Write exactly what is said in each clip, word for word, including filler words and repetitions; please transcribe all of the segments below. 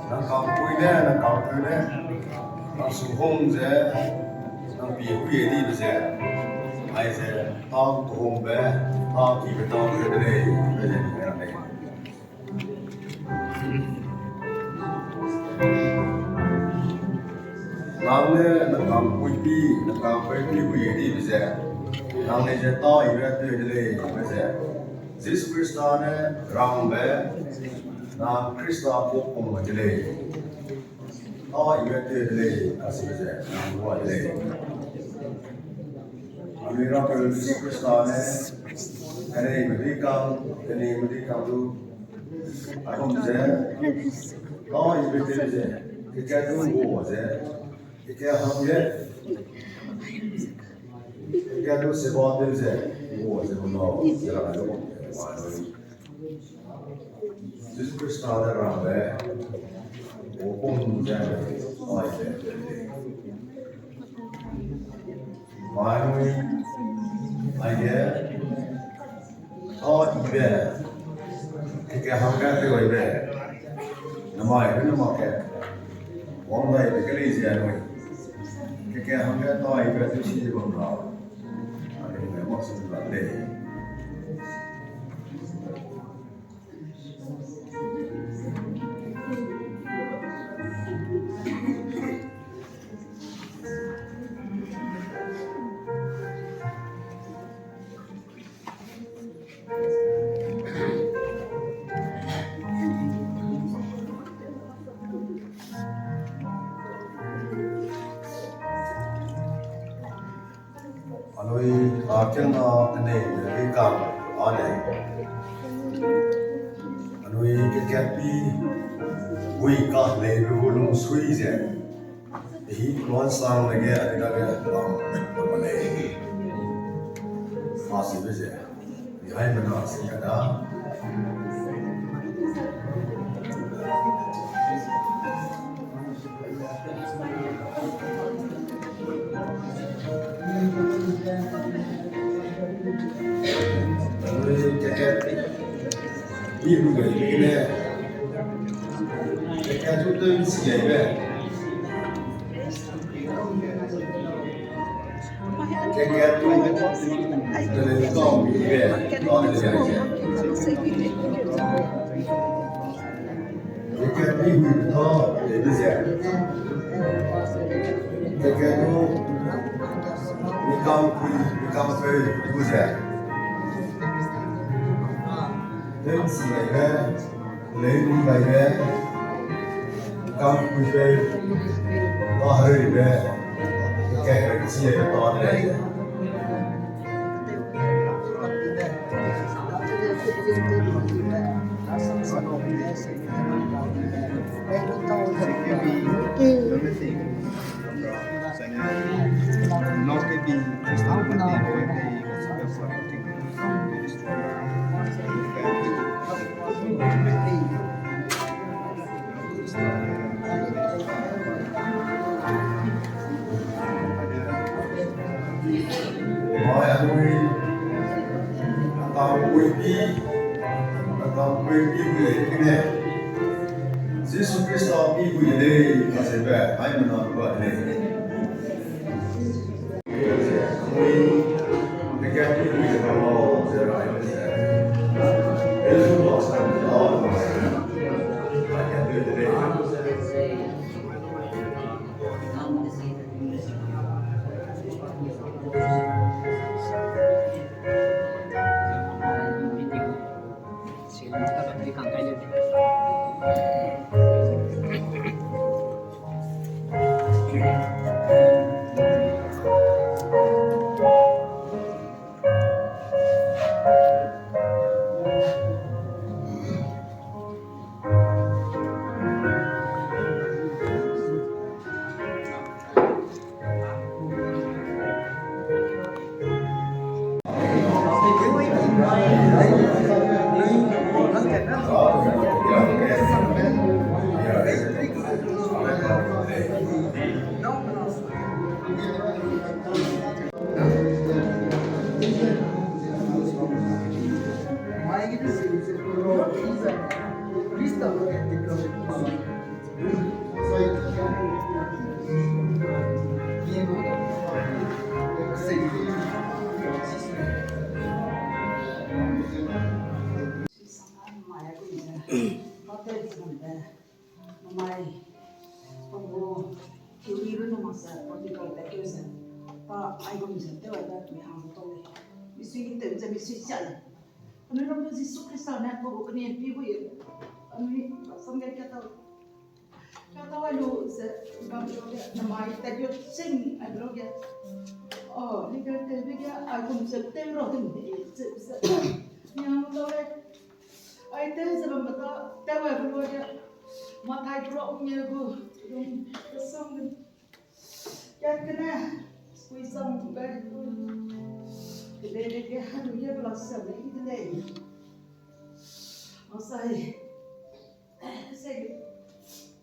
Nang kangpui ne, nang kangpui ne, nang su hung ze, nang pi hui e dibe ze, aize, tang tuhungbe, tang kibe tang hui de lei, de lei, de lei. Nang ne nang kangpui pi, nang kangpui pi hui e dibe ze, nang ne ze taibe tei de lei, be ze. Jisu Krista ne rangbe, nang Krista kuak pung de lei. Taibe tei de lei, kasibe ze, nang gu de lei. Anui Rapeu Jisu Krista ne, kenei medui kang, kenei medui kang du, aigum ze, taibe tei ze, keke du gu ze, keke hangge, keke du seba tei ze, gu ze gu nau, ze ra lu, Jisu Krista ne rangbe, o pum ze, ai ze, mai nui, aige, taibe, keke hangge tei aibe, namai be namak ke, wang daibe ke lei ze nui, keke hangge taibe tei si bam ra, anui ne mak si la lei. Anui, a, kena kenei medui kang, a lei. Anui keke pi, ui ka lei lu lungsui ze. Hi kuan sang lege, anui dage lam, lam lei. Masibe ze. Haimena si ka da. Keke, i hu gai be ne. Keke tu tu si gai be. Leini gaibe, kangkuibe, ba heribe, keheribe, chi e ba de. Mai anui, akam kuibi, akam kuibi hui lei kene. Jisu Krista bi hui lei, kacheube, haimena ba lei. Namai, pau gu theory runne mak ze, practical tat keu ze, pa aigum ze tew aibe mi hang tau lei. Misui tew ze misui sia lei. Anui Rampeu Jisu Khrista ne pau gu keniempi gu ye. Anui samge katau, katau ai lu ze, bam lu ge, namai tat keu sing ai lu ge. O, leader tewbe ge aigum ze tew ra ding de, ze, ze. Mi hang tau lei. Ai tew ze bam ta, tew ai lu ge. Mathai bro nge gu, rum, kesang ge. Kat kene, kui sang be, kedei ge, hanu ye bela se le i de lei. Masai, se,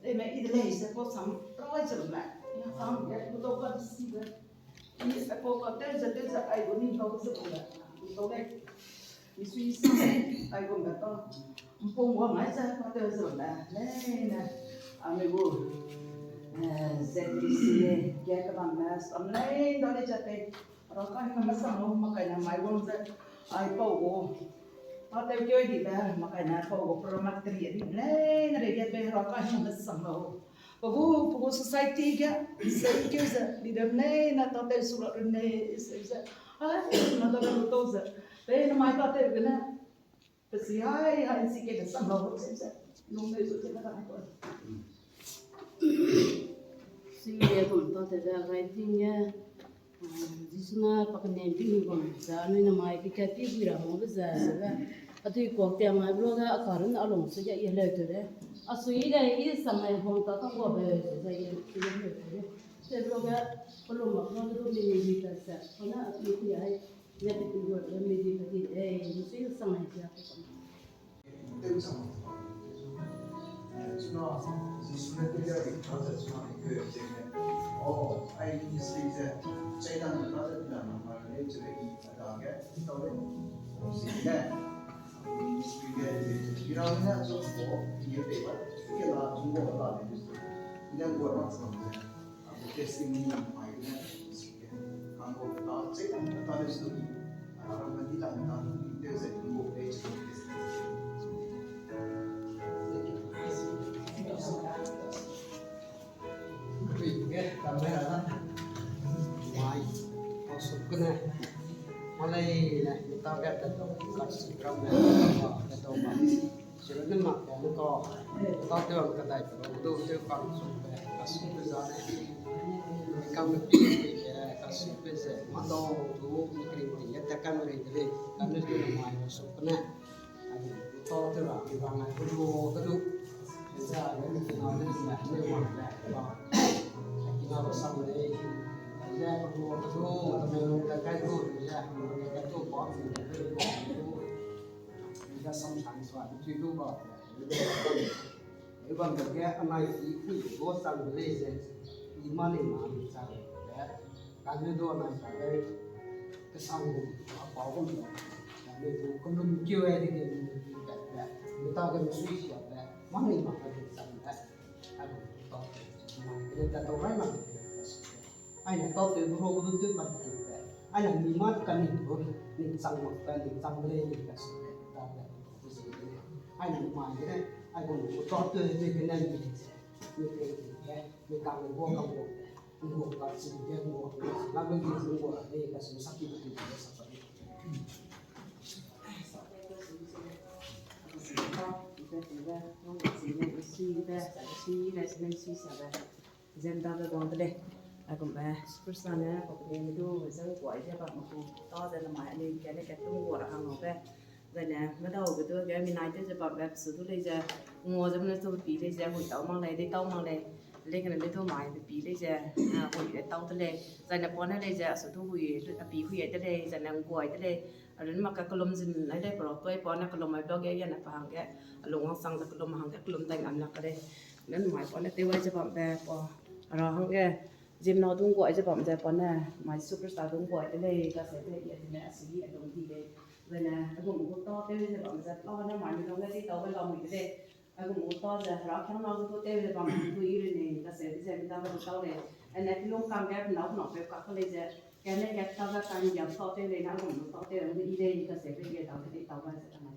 ei me i de lei, se pau sang, rawai ze me. Ya, ang ge, bu dau ka si be. I, se pau ka tew ze, tew ze, ai gu ni dau ze be. Bu dau lei. Misui sang, ai gu me ta. Mpung wang ai ze, pa tew ze me. Lei ne. Anui gu, eh, Z B C ye, ge kebam me, sam lei, dau lei ze pei. Raka hing me sang lau, makai ne mai wang ze. Ai pau gu. Pa tew keu di be, makai ne pau gu, program three a di lei, ne re ge pei, raka hing me sang lau. Pau gu, pau gu society ge, se keu ze, leader lei, ne ta tew su ra run lei, se ze. Ai, na ta tew tau ze. Pei ne mai ta tew ge ne. Pe si ai, ai si ke de sang lau, se ze. Lung lei zu ke ta ka ne ko. Si ye kum ta te da gai ting ye. Jisu ne pa keniempi gu bam ze, anui namai ke kat ti gui ra hangbe ze, ze ge. Atui kuak tiang ai blo ge, a karun a lung se ge, i heleu tew de. A sui de, i sang ai hang ta kang gua be, ze, ze, i, i heleu tew de. Te blo ge, pe lung mak blo ge du mi mi mi ta se, pa ne a tui ti ai, ne te tui gua be, mi mi ta ti de, i sui sang ai ti a pe kam. Tew chang. Eh, chuna, Jisu ne tew ya ri, ta ze chuna ne keu ze ne. Oh, ai ministry ze, chai dang ne ta ze plan ma ma ne ze i a da ge, tau le. Zi ne. Ministry ge, i ra ne zo ko, i ge pe ba, i ge la, zo ko la ne. I ne ko ma chang ze. Mai, pasuk kene, malei ne, mita ge, tato, kasi ram ne, tato, tato, Chirunne mak ka ne ka, ka tew ang kadai pe ru du tew kang suk pe, ka suk pe za ne. Kang pe pi ke, ka suk pe ze, ma dau du, mi kring ting ge tat kan rei de lei, ka ne du mai suk pe ne. Ai, ka tew ra, mi bang ai, ka du, ka du. Za ne, mi kina ne, mi ne, mi wang ne, ba. Kina ba sang lei. Za ka du, ka du, ma ta me lu tat kai du, za, ka du, ba, mi ne, mi wang du. Ida samsang sua, tui du ba. Ida bam ge anai i kui go sang de lei ze, i ma ni ma ni sang de. Ka ne du anai ka lei, kesang gu, a pau gu. Ka ne du kelum kiu ai de ge ni ni pe pe. Ni ta ge ni sui sia pe. Ma ni ma ka de sang de. Ai, to, ma, kene ta to rai ma, ai ne to te bro ko te pa te pe. Ai ne mi ma ka ni bro, ni chang ma ka ni chang le ni ka se pe, ta pe, ko se ni. Ai ne ma ne, ai ko ko to te ni ke na ni se. Ni ke ni ke, ni ka ni bo ka bo. Ni bo ka si ni ke bo. Na bo ni ni bo ni ka se sa ki bo ni sa pa ni. Agenda be guang de lei. Aigum be, Jisu Khrista ne, pa kene du, zeng guai ze bam gu, ta ze namai anui kene kat tung gua ra hang be. Zai ne, medau ge du, ge mi nai tew ze bam be, pesu du lei ze, ngua ze mene tu pi lei ze, hui tau mak lei, dei tau mak lei. Lei kene lei du mai, pi lei ze, a, hui de tau de lei. Zai ne pa ne lei ze, asu du hui, a pi hui ai de lei, zai ne ngguai de lei. Arun mak ka kelum zin ai lei, pera toi pa ne kelum ai blo ge, ya ne pa hangge, a lung wang sang ze kelum hangge, kelum dai ngam lak ka lei. Nen mai pa ne tew ai ze bam be pa, ara hangge, ziemmena dung guai ze bam ze pa ne, mai Jisu Khrista dung guai de lei, ka se de, ya de ne, a si, a dung di lei. Zai ne, a dung gu ta tew ze bam ze, pa ne mai mi dung ge, di tau ge lau mi de lei. Aigum ta ze hera kiang na gu tu tew ze bam tu i rene, ka se ze mi da gu tau lei. Ane kilung kang ge na na pe ka ka lei ze. Kane kat ta ga kan ya tau tew lei na aigum tau tew i lei ka se be ge da ke tau ba ze ta na.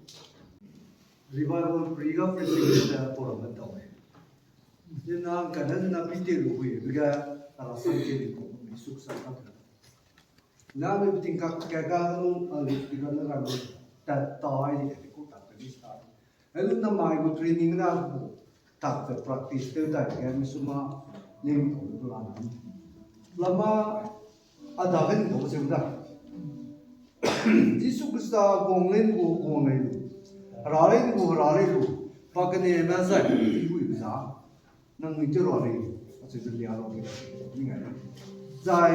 Revival Pre-ga Fellowship te program tau lei. Zena kane zena pi te lu hui be ga ara sam ke ni ko mi suk sa ka. Na mi ting ka ka ga lu a lu pi ga na ra lu ta ta i de ko ta pe ni sta. Helu namai gu training na gu tak te practice tew dai ge mi suma ning ko plan. Lama a da gen ko se da. Jisu Khrista guang len gu guang lei lu. Hera len gu hera lei lu. Pa kane na zai pi hui za. Nang mi te ra lei. A se lia ra lei. Ni ngai. Zai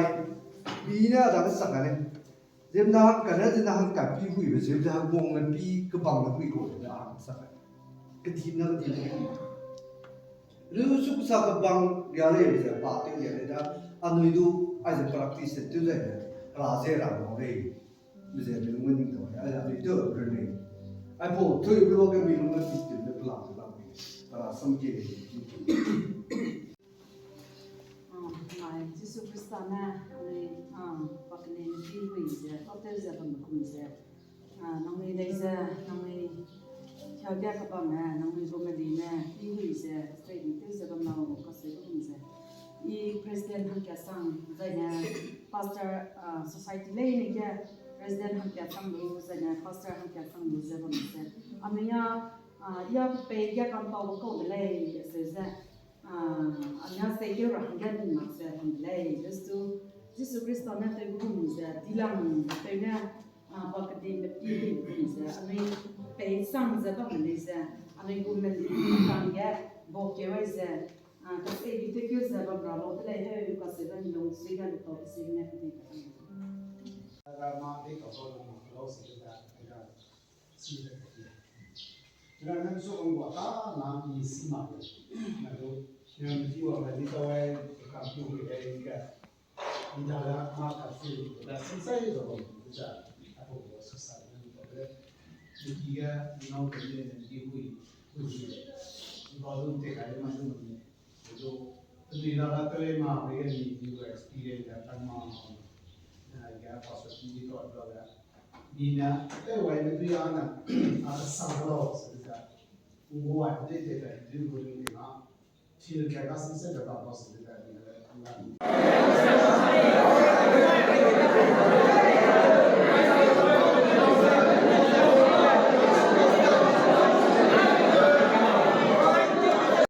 bi ne a da ke sak lei. Zem na hang kane zena hang ka pi hui be zem ze hang guang le pi kebang le hui ko le hang sa. Kedi na kedi na. Lu su sa kebang ria le ze pa te ria le da anui du ai ze practice te tu ze ra ze ra mo le. Ze lu ngun ni to ai da tu re le. Ai po tu lu ke mi lu ngun ni tu le pla ba. Ara sam ke. Ai, Jisu Krista ne, anui, ah, pakene ne pi hui ze, tau tew ze bam kum ze. Ah, nangnui lei ze, nangnui kiagia kebam ne, nangnui gu meli ne, pi hui ze, training tew ze bam lau, ka se kum ze. I president hangkia sang, zai ne, pastor, ah, society lei ne ge, president hangkia sang lu, zai ne, pastor hangkia sang lu ze bam ze. Anui ya, ah, ya pe ya kan pau kau de lei, ze ze. Ah, ania sei keu ra hangge ning mak ze hang de lei. Jisu, Jisu Krista ne tew gu hung ze, dilang tew ne, ah, ba kedi me pi hui gu hung ze, anui pei sang ze bam de lei ze, anui gu meli kang ge, bo keu ai ze, ah, ka sei bi tew keu ze bam ra lo de lei heu, ka se bam long sui ga lu tau se ne kedi ka. Rama de ka ba long lo se da, da. Ina ne su ong gua ta na i si mak le. Na du, ina ne ti wa me di tau ai, ka pi hui ai ka. Ina da ma ka si, da si sai zo lo, da. A ko ko sa sa ne ko le. Ni ki ga, ni nau ke ne, ni ki hui, hui hui. Ni ba lu te ka le ma lu ne. Ni du, ni da da te le ma, ni ga ni, ni experience da ta ma. Na ga pa so ti di ko da. Mina, te wai ne dui ana, a sa lo, se da. Ngua de te da, dui gu ring de na. Til ke ka sin se da ba se da, mina le, na.